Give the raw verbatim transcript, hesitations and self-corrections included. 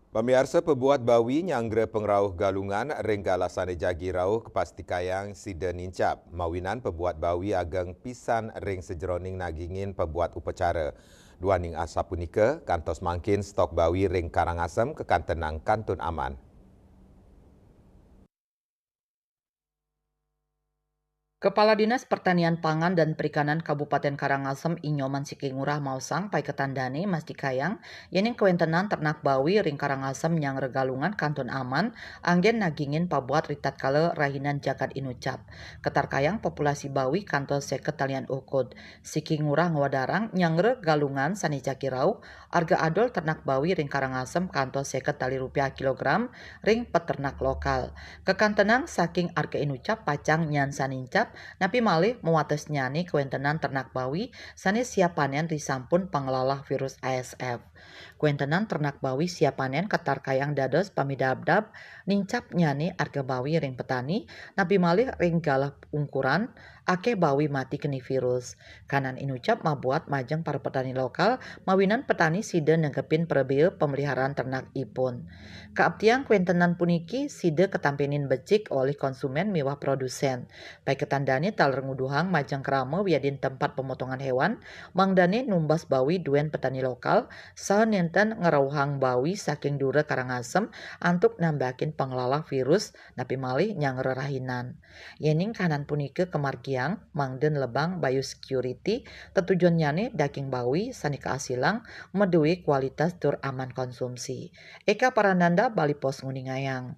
Pamiarsa, pebuat bawi nyanggra pangrauh galungan ring galah sane jagi rauh kapastikayang sida nincap, mawinan pebuat bawi ageng pisan ring sajeroning nagingin pebuat upacara. Duaning asapunika, kantos mangkin stok bawi ring Karangasem kakantenang kantun aman. Kepala Dinas Pertanian Pangan dan Perikanan Kabupaten Karangasem, I Nyoman Siki Ngurah maosang paiketan dane mastikayang yening kawentenan ternak bawi ring Karangasem nyanggra galungan kantun aman, anggen nagingin pabuat ritatkala rahinan jagat inucap. Katarkayang populasi bawi kantos seket talian ukud. Siki Ngurah ngwedarang nyanggra galungan sane jagi rauh, arga adol ternak bawi ring Karangasem kantos seket tali rupiah kilogram ring peternak lokal. Kakantenang saking arga inucap pacang nyan sane nincap, napi malih mawatesnyane kawentenan ternak bawi sane siap panen risampun panglalah virus A S F. Kawentenan ternak bawi siap panen katarkayang dados pamidabdab nincapnyane arga bawi ring petani, napi malih ring galah ungkuran, akeh bawi mati keni virus. Kanan inucap mabuat majeng para petani lokal, mawinan petani sida negepin prabea pameliharaan ternak ipun. Kaaptiang kawentenan puniki sida katampenin becik olih konsumen miwah produsen. Paiketan dane taler nguduhang majeng krama wiadin tempat pemotongan hewan, mangdane numbas bawi duen petani lokal, saha nenten ngrauhang bawi saking dura Karangasem antuk nambakin panglalah virus, napi malih nyanggra rahinan. Yening kahanan punika kamargiang mangda nelebang biosecurity, tetujonnyane daging bawi sane kaasilang madue kualitas tur aman konsumsi. Eka Parananda, Bali Post nguningayang.